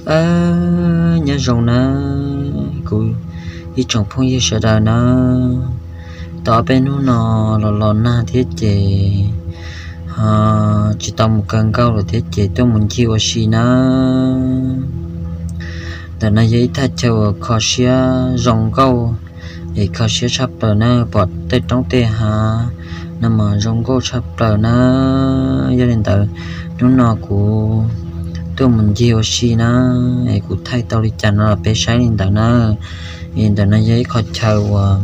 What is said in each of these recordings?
Ab, nyob zoo na kuv ib tsoom phooj ywg sawv daws na. Tau ob peb hnub no los los nag thiab ces tsis tau mus kaw nkauj lawm thiab ces tuaj mus ncig ua si na. Ntawm no yog ib thaj chaw uas kho siab zoo nkauj es kho siab tshaj plaws na, pom tej roob tej hav no mas zoo nkauj tshaj plaws na. Yog li ntawd hnub no kuv tuaj mus ncig ua si na, es kuv thaij tau li cas no los peb saib li ntawd na. Es ntawm no yog ib qho chaw uas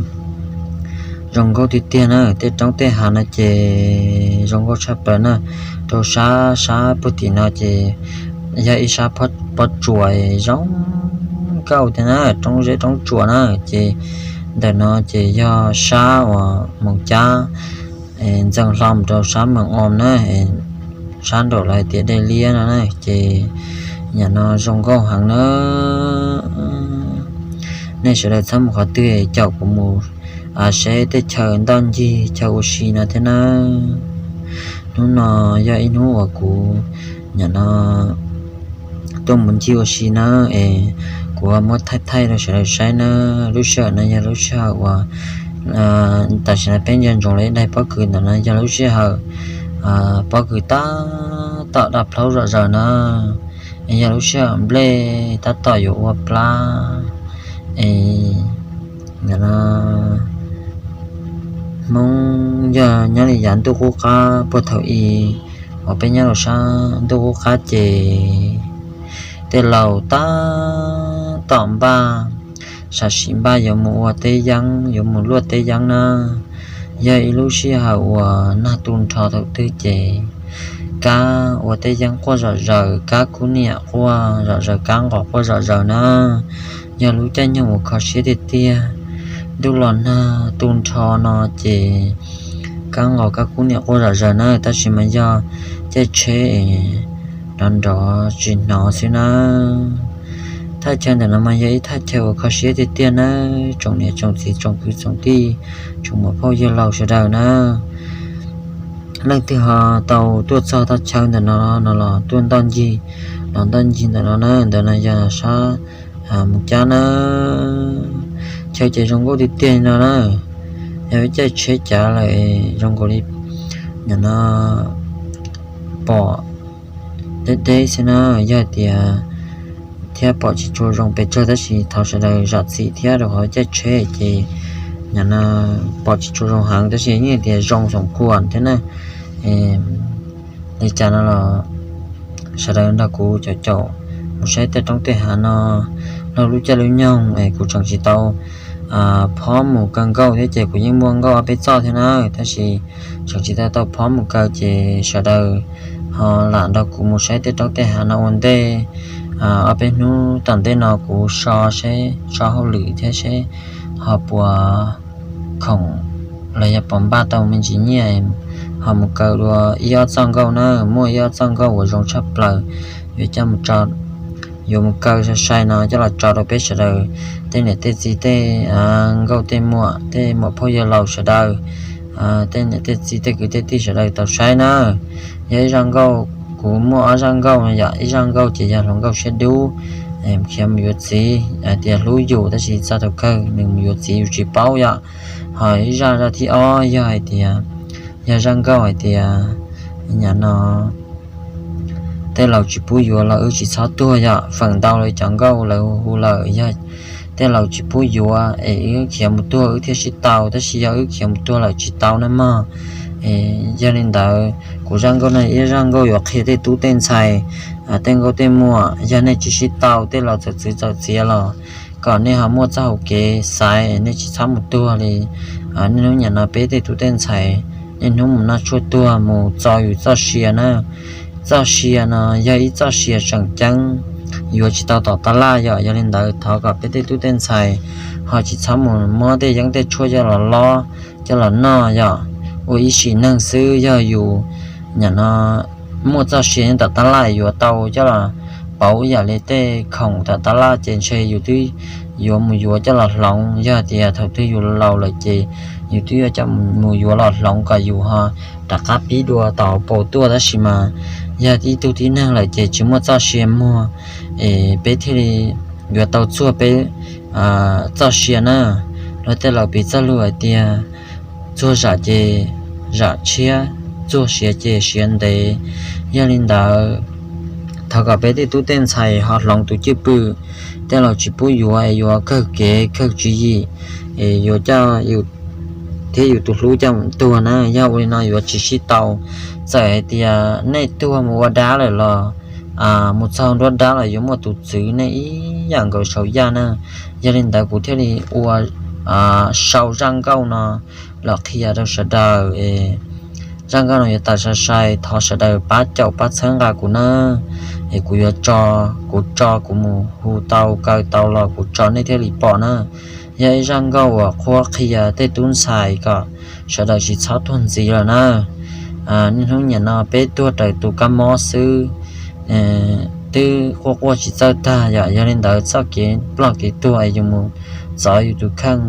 zoo nkauj tiag tiag na, tej roob tej hav no ces zoo nkauj tshaj plaws na. Rau sab sab puag tim no ces yog ib sab pob tsuas zoo nkauj tiag na, roob zeb roob tsuas na. Ces ntawm no ces yog sab uas Moos Cab ntxeev hlo mus rau sab Moos Oos na, sab nraum lawv hais tias dej liab no na. Ces yam no zoo nkauj heev na. Nej sawv daws txhob mus qhov twg caum kuv mus saib tej chaw ntoj ncig chaw ua si no thiab na. Hnub no yog ib hnub uas kuv nim no tuaj mus ncig ua si na, es kuv muab thaij thaij rau sawv daws saib na. Lub sij hawm no yog lub sij hawm uas tam sim no peb ntsia ntsoov li daim pob kws ntawm no yog lub sij hawm pob kws tab tom daj plaub zom zaws na, es yog lub sij hawm nplej tab tom yuav ua plab. Es nim no Hmoob yog nyob li yav ntuj qub qab puag thaum i uas peb nyob rau sab ntuj qub qab ces tej laus tab tom npaj, sam sim npaj yuav mus ua teb yeeb, yuav mus luaj teb yeeb na. Yog ib lub sij hawm uas nag tu nrho thaum twg ces kab ua teb yeeb quaj zom zaws, kab kub niam quaj zom zaws, kab nqos quaj zom zaws na. Yog lub caij nyoog uas kho siab tiag tiag, ntuj los nag tu nrho no ces kab nqos kab kub niam quaj zom zaws na. Tab sis mas yog caij tsheb es nrov nrov tsis hnov xwb na. Thaj chaw ntawm no mas yog ib thaj chaw uas kho siab tiag tiag nawb tsoom niam tsoom txiv tsoom kwv tsoom tij, tsoom muam phauj yawg laus sawv daws na. Leej twg ho tau tuaj txog thaj chaw ntawm no no los tuaj ntoj ncig, los ntoj ncig ntawm no na. Ntawm no yog sab Moos Cab na. Chaw ces zoo nkauj tiag tiag no na. Yog caij tsheb cav lawm zoo nkaus li nim no pom deb deb xwb na. Yog tias thiab pom tsis tshua zoo pes tsawg tab sis thov sawv daws zam txim thiab rau qhov caij tsheb ces nim no pom tsis tshua zoo heev tab sis yeej tias zoo xoom kuam thiab na. Li cas no los sawv daws nrog kuv caum caum mus saib tej roob tej hav no. Laug lub caij lub nyoog es kuv tseem tsis tau phob mus kaw nkauj thiab ces kuv yeej muaj nkauj ob peb txoj thiab na, tab sis tseem tsis tau tau phob mus kaw ces sawv daws ho lam nrog kuv mus saib tej roob tej hav no ua ntej. Ob peb hnub tom ntej no kuv so seb so hauj lwm thiab seb ho puas khoom los yog puas npaj tau me ntsis nyiaj ho mus kaw dua ib ob txoj nkauj na. Muaj ib ob txoj nkauj uas zoo tshaj plaws yuav coj mus tso, yuav mus kaw sai sai no coj los tso rau peb sawv daws tej niam tej txiv tej nkauj tej muam tej muam phauj yawg laus sawv daws, tej niam tej txiv tej kwv tej tij sawv daws tau saib na. Yog ib zaj nkauj, kuv muaj ob zaj nkauj no yom, ib zaj nkauj ces yog hluas nkauj siab dub khiav mus yuav txiv hais tias hlub yus tab sis txog thaum kawg nws mus yuav txiv yus tsis paub yom. Ho ib zaj zaj thib ob yog hais tias, yog zaj nkauj hais tias nim no tej laus tsis pub yuav los wb tsis txhob tuag yom, feem ntau lawv cov nkauj lawv hu lawm yog tej laus tsis pub yuav es wb khiav mus tuag wb thiaj sib tau, tab sis yog wb khiav mus tuag lawm tsis tau na mog. Yog li ntawd kuv zaj nkauj no ib zaj nkauj yuav qhia tej tub tej ntxhais, tej nkauj tej muam, yog nej tsis sib tau tej laus txawm txwv txawm txiav los kom nej ho muaj txoj hau kev xaiv, nej tsis txhob mus tuag li. Niaj hnub nim no peb tej tub tej ntxhais niaj hnub mus noj tshuaj tuag mus txo yus txoj sia na. Txoj sia no yog ib txoj sia tseem ceeb, yuav tsis tau tom tab laj yom. Yog li ntawd thov kom peb tej tub tej ntxhais ho tsis txhob mus muab tej yeeb tej tshuaj coj los lob coj los noj yom. Ua ib sim neej xwb yog yus nim no muaj txoj sia nyob tom tab laj yuav tau coj los pauv ib yam li tej khoom tom tab laj ces ntshe yus twb yuav mus yuav coj los hloov. Yog tias thaum twg yus laus lawm ces yus twb yuav coj mus yuav los hloov kom yus ho rov qab pib dua tom hauv paus tuaj. Tab sis mas yog ib tug tib neeg lawm ces tsis muaj txoj sia muag, es peb thiaj li yuav tau txuag peb txoj sia na. Luag tej laus piv txoj lus hais tias txuag zam ces zam tshiab, txuag siav ces siav ntev. Yog li ntawd, thov kom peb tej tub tej ntxhais ho hloov tus cwj pwm, tej laus tsis pub yuav es yuav kawg kev kawg tswv yim, es yuav coj thiab yus tus hlub coj mus tuag na. Yog ua li no yuav tsis sib tau. Txawm hais tias nej tuag mus ua dab lawm los mus txog nruab dab los yuav muaj tus txwv nej ib yam nkaus saum yaj na. Yog li ntawd kuv thiaj li ua sau zaj nkauj no los qhia rau sawv daws. Zaj nkauj no yuav tawm sai sai, thov sawv daws pab caum pab txhawb nqa kuv na. Es kuv yuav tso, kuv tso kuv mus hu tau kaw tau los kuv tso nej thiaj li pom na. Yog ib zaj nkauj uas qhuab qhia tej tub ntxhais kom sawv daws tsis txhob tuag ntxiv lawm na. Niaj hnub nim no peb tuag raws tus kab mob xwb, twb quaj quaj tsis txawj tag yom. Yog li ntawd txoj kev ploj kev tuag yus mus txov yus tus kheej,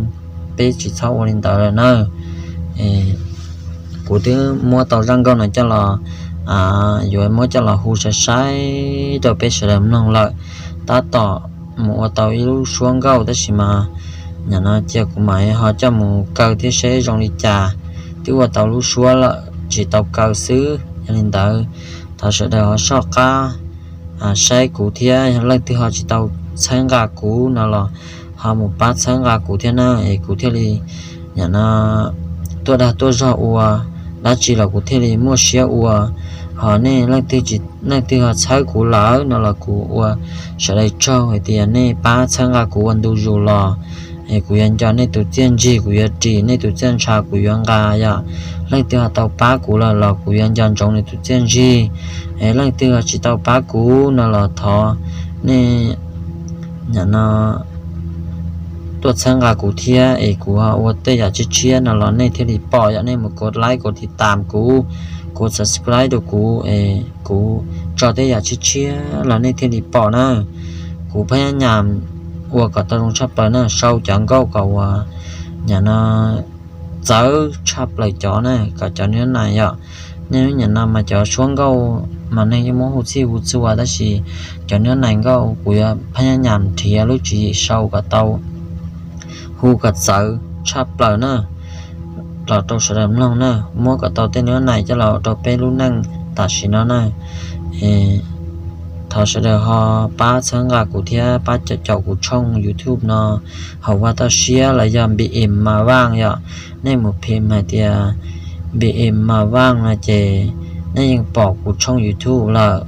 peb tsis txhob ua li ntawd lawm na. Kuv twb muab tau zaj nkauj no coj los, yuav muab coj los hu sai sai rau peb sawv daws mloog lawm. Tab tom mus ua tau ib lub suab nkauj tab sis mas nim no cia kuv mam ho coj mus kaw thiab seb zoo li cas. Twb ua tau lub suab lawm tsis tau kaw xwb. Yog li ntawd thov sawv daws ho soj qab saib kuv thiab, yog leej twg ho tsis tau txhawb nqa kuv no los ho mus pab txhawb nqa kuv thiab na, es kuv thiaj li nim no tuaj dag tuaj zog ua dab tsi los kuv thiaj li muaj siab ua. Ho nej leej twg ho txhawb kuv lawm no los kuv ua sawv daws tsaug hais tias nej pab txhawb nqa kuv ua ntu zus los, es kuv yuav nco nej tus txiaj ntsig, kuv yuav ris nej tus txiaj ntsha, kuv yuav nqa yom. Leej twg ho tau pab kuv lawm los kuv yuav nco ntsoov nws tus txiaj ntsig. Es leej twg ho tsis tau pab kuv no los thov nej nim no tuaj txhawb nqa kuv thiab, es kuv ho ua tej yam tshiab tshiab no los nej thiaj li pom yom. Nej mus kov like, kov tiv tam kuv, kov subscribe rau kuv, es kuv tso tej yam tshiab tshiab los nej thiaj li pom na. Kuv phab nyab nyam ua kom tau zoo tshaj plaws na, sau cov nkauj kom uas nim no txawv tshaj plaws cov na, kom cov nws nais yom. Niaj hnub nim no mas cov suab nkauj mas neeg yeej muab hu txhij hu txhua, tab sis cov nws nais nkauj kuv yuav phab nyab nyam nrhiav lub tswv yim sau kom tau, hu kom txawv tshaj plaws na, los rau sawv daws mloog na, muab kom tau tej nws nais coj los rau peb lub neej tam sim no na. Thov sawv daws ho pab txhawb nqa kuv thiab pab caum kuv tshooj YouTube no hauv vaj toj siab los yog B M Mas Vaj yom. Nej mus phim hais tias B M Mas Vaj no ces nej yeej pom kuv tshooj YouTube lawm.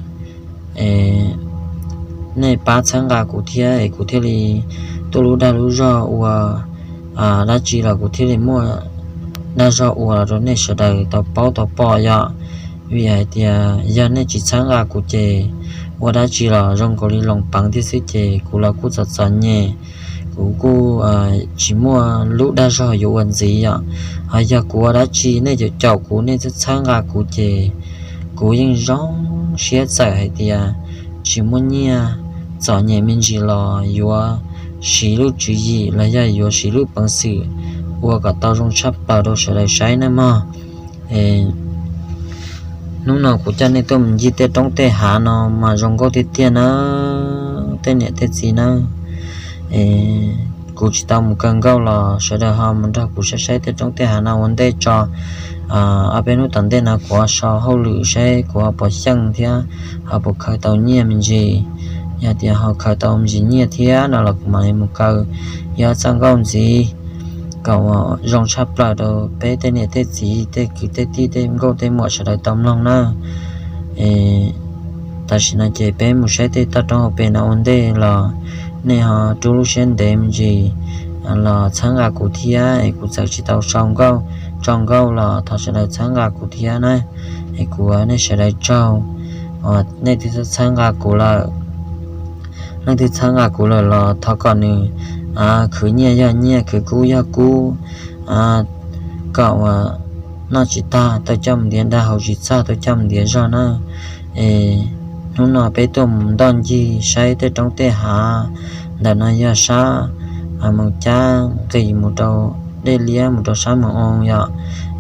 Nej pab txhawb nqa kuv thiab es kuv thiaj li tuaj lub dag lub zog ua dab tsi los kuv thiaj li muaj dag zog ua los rau nej sawv daws tau paub tau pom yom. Vim hais tias yog nej tsis txhawb nqa kuv ces ua dab tsi los zoo nkaus li loos peev thiab xwb ces kuv los kuj txom txom nyem, kuv kuj tsis muaj lub dag zog yuav ua ntxiv yom. Ho yog kuv ua dab tsi nej caum caum kuv, nej txhawb txhawb nqa kuv ces kuv yeej zoo siab, txawm hais tias tsis muaj nyiaj, txom nyem me ntsis los yuav siv lub tswv yim los yog yuav siv lub peev xwm ua kom tau zoo tshaj plaws rau sawv daws saib nawb mog. Hnub no kuv coj nej tuaj mus ncig tej roob tej hav no mas zoo nkauj tiag tiag na, tej niam tej txiv na. Kuv tsis tau mus kaw nkauj los sawv daws ho mus nrog kuv saib saib tej roob tej hav no ua ntej tso. Ob peb hnub tom ntej no kuv ho so hauj lwm saib kuv ho puas xyeej thiab ho puas khaws tau nyiaj me ntsis. Yog tias ho khaws tau me ntsis nyiaj thiab no los kuv mam li mus kaw ib ob txoj nkauj ntxiv kom zoo tshaj plaws rau peb tej niam tej txiv tej kwv tej tij tej nkauj tej muam sawv daws tau mloog na. Tam sim no ces peb mus saib tej toj roob hauv pes no ua ntej los nej ho rub lub siab ntev me ntsis los txhawb nqa kuv thiab es kuv txawm tsis tau sau nkauj tso nkauj los thov sawv daws txhawb nqa kuv thiab na. Es kuv ua nej sawv daws tsaug. Nej twb txhawb nqa kuv lawm, leej twg txhawb nqa kuv lawm los thov kom nws khwv nyiaj yog nyiaj, khwv kub yog kub, kom ua noj tsis tag tau coj mus ntiav dag, haus tsis txog tau coj mus ntiav zog na. Es hnub no peb tuaj mus ntoj ncig saib tej roob tej hav, ntawm no yog sab moos cab nqis mus rau dej liab mus rau sab moos oo yom.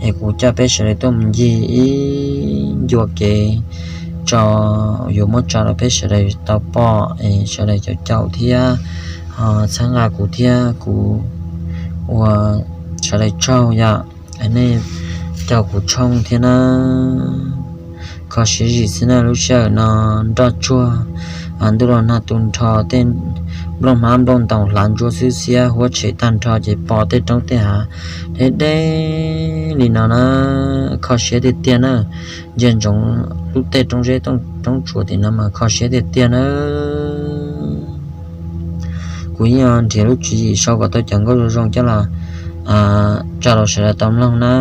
Es kuv coj peb sawv daws tuaj mus ncig ib ncua kev tso, yuav muab tso rau peb sawv daws tau pom es sawv daws caum caum thiab ho txhawb nqa kuv thiab kuv ua sawv daws tsaug yom. Nej caum kuv tshooj thiab na. Kho siab zim xwb na, lub sij hawm no nroj tsuag, ntuj los nag tu nrho, tej nplooj hmab nplooj ntoos hlav ntsuab xwb xiab huab tshem tag nrho ces pom tej roob tej hav deb deb li no na. Kho siab tiag tiag na. Ntsia ntsoov lub tej roob zeb roob tsuas tim no mas kho siab tiag tiag na. Kuv yeej nrhiav lub tswv yim sau kom tau cov nkauj zoo zoo coj los tso rau sawv daws tau mloog na.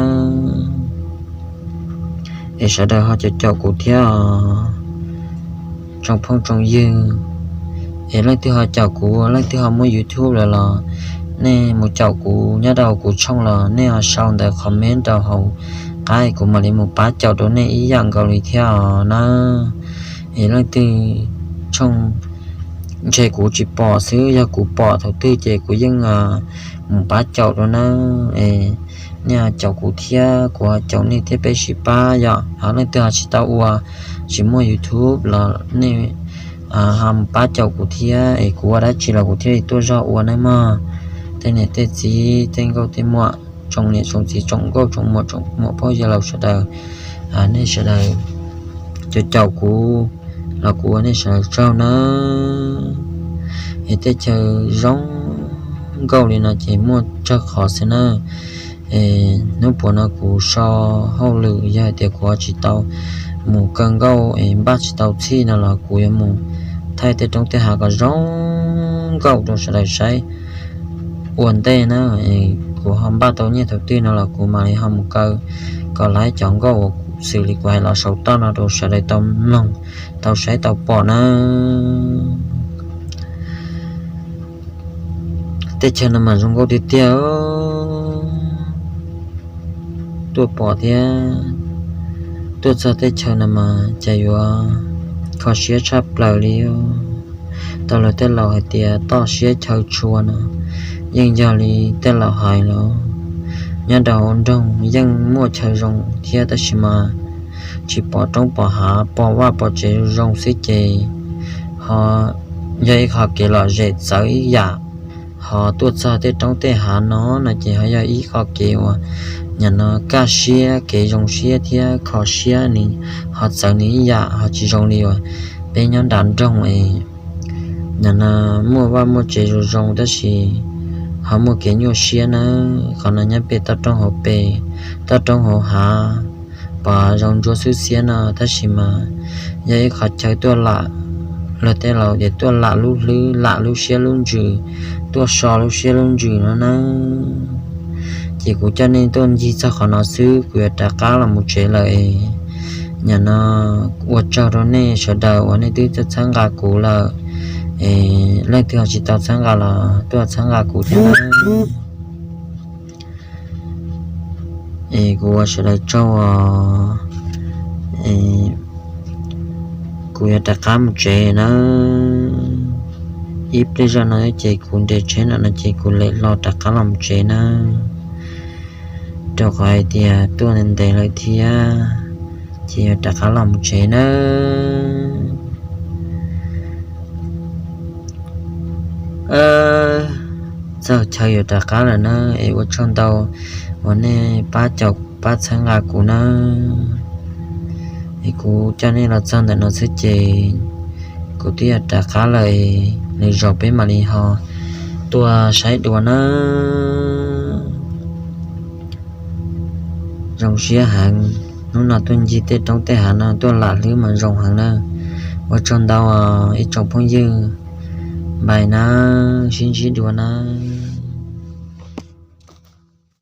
Es sawv daws ho caum caum kuv thiab os, tsoom phooj tsoom ywg. Es leej twg ho caum kuv, leej twg ho muaj YouTube lawm los nej mus caum kuv nyob rau kuv tshooj los nej ho sau ntawv comment rau hauv qab kuv mam li mus pab caum rau nej ib yam nkaus li thiab os na. Es leej twg tshooj ntshe kuv tsis pom xwb, yog kuv pom thaum twg ces kuv yeej mus pab caum rau na. Es nej caum kuv thiab kuv ho caum nej thiab peb sib pab yom. Ho leej twg ho tsis tau ua, tsis muaj YouTube los nej ho mus pab caum kuv thiab es kuv ua dab tsi los kuv thiaj li tuaj zog ua nawb mog. Tej niam tej txiv tej nkauj tej muam, tsoom niam tsoom txiv tsoom nkauj tsoom muam tsoom muam phooj ywg laus sawv daws, nej sawv daws caum caum kuv los kuv ua nej sawv daws tsaug nawb. Es tej chaw zoo nkauj li no ces muaj tsawg qhov xwb na. Hnub puas no kuv so hauj lwm yog hais tias kuv ho tsis tau mus kaw nkauj es npaj tsis tau txhij no los kuv yuav mus thaij tej roob tej hav kom zoo nkauj rau sawv daws saib ua ntej na. Kuv ho npaj tau nyiaj thaum twg no los kuv mam li ho mus kaw kom laib cov nkauj uas xws li kuv hais los saum toj no rau sawv daws tau mloog, tau saib tau pom na. Tej chaw no mas zoo nkauj tiag tiag. Tuaj pom thiab tuaj txog tej chaw no mas cas yuav kho siab tshaj plaws li. Tau luag tej laus hais tias toj siab chaw tshua no yeej yog li tej laus hais los, nyob rau hauv nroog yeej muaj chaw zoo thiab tab sis mas tsis pom roob pom hav, pom vaj pom tsev zoo zoo xwb ces ho yog ib qho kev lom zem txawv ib yam. Ho tuaj txog tej roob tej hav no no ces ho yog ib qho kev uas nyam no kaj siab kev zoo siab thiab kho siab nws ho txawv nws ib yam, ho tsis zoo li uas peb nyob nram nroog es nyam no muaj vaj muaj tsev zoo zoo tab sis ho muaj kev nyuaj siab nawb. Qhov no nyob pem toj roob hauv pes, toj roob hauv hav, pom zoo ntsuab xwb xiab no tab sis mas yog ib qhov chaw tuaj lam, luag tej laus tias tuaj lam lub hlwb lam lub siab lub ntsws, tuaj so lub siab lub ntsws no na. Ces kuv coj nej tuaj ncig txog qhov no xwb kuv yuav rov qab los mus tsev lawm. Nyam no ua tsaug rau nej sawv daws uas nej twb txhawb nqa kuv lawm, es leej twg ho tsis tau txhawb nqa los tuaj txhawb nqa kuv thiab na. Es kuv ua sawv daws tsaug os. Kuv yuav rov qab mus tsev nawb. Ib pliag zoj no ces kuv nres tsheb no no ces kuv lem hlo rov qab los mus tsev nawb. Rau qhov hais tias tuaj ntev ntev lawm thiab, ces yuav rov qab los mus tsev nawb. Txog chaw yuav rov qab lawm na, es ua tsaug ntau uas nej pab caum pab txhawb nqa kuv nawb. Es kuv coj nej los txog ntawm no xwb ces kuv twb yuav rov qab lawm, lwm zaus peb mam li ho tuaj saib dua nawb. Zoo siab heev, hnub no tuaj ncig tej roob tej hav no tuaj lam hlwb mas zoo heev na. Ua tsaug ntau os ib tsoom phooj ywg, npais nawb, sib ntsib dua nawb.